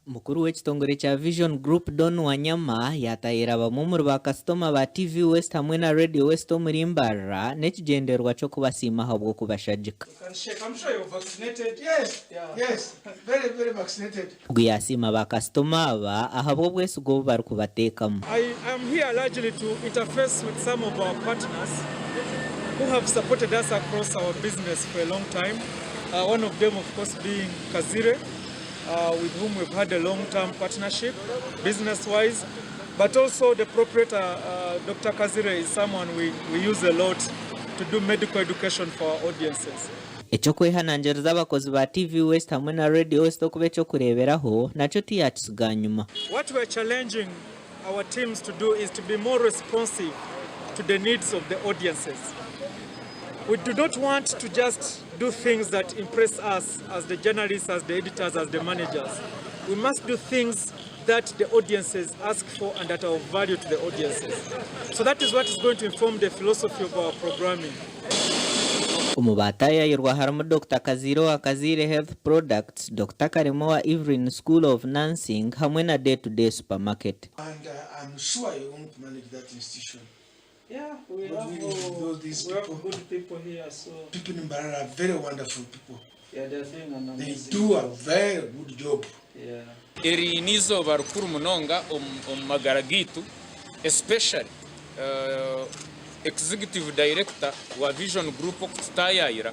Mukuru w'ekitongore kya Vision Group Don Wanyama yaatahirira bamwe omuri ba kasitoma ba TV West hamwe na Radio West omuri Mbarara n'ekigyendererwa ky'okubasiima ahabw'okubashagika. Ogu yaasiima ba kasitoma aba ahabw'obwesigwa obu barikubateekamu. I am here largely to interface with some of our partners who have supported us across our business for a long time, one of them of course being Kazire with whom we've had a long term partnership business wise but also the proprietor Doctor Kazire is someone we, we use a lot to do medical education for our audiences. Eky'okwehanangiriza abakozi ba TV West hamwe na Radio West okuba eky'okureeberaho nakyo tiyakisiga nyima. What we are challenging our teams to do is to be more responsive to the needs of the audiences. We do not want to just do things that impress us as the journalists, as the editors, as the managers. We must do things that the audiences ask for and that are of value to the audiences. So that is what is going to inform the philosophy of our programming. Omu baataayaayirwa harimu Dokita Kazaire owa Kazaire Health Products, Dokita Karema owa Evelyn School of Nursing hamwe na Day to Day Supermarket. And I'm sure you're going to manage that institution. Yeah, we God have, willing, those these we have people. good people here, so People in Mbarara are very wonderful people. yeah, they're doing an They amazing do a job. very good job. Yeah. Eri n'eizooba rikuru munonga omu magara gaitu especially Executive Director wa Vision Group okututaayaayira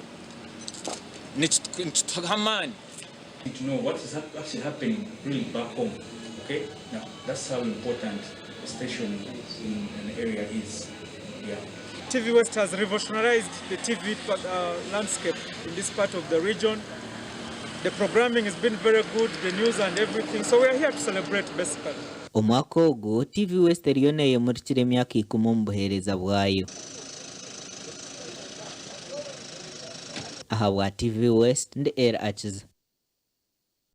nikituha amaani. To know what is actually happening really back home okay now that's how important a station in an area is yeah. TV West has revolutionized the TV landscape in this part of the region. The programming has been very good, the news and everything. So we are here to celebrate basically. Omwaka ogu, TV West eriyo neyemurikira emyaka ikumi omu buheereza bwayo. Ahabwa TV West, ndi El Akiza.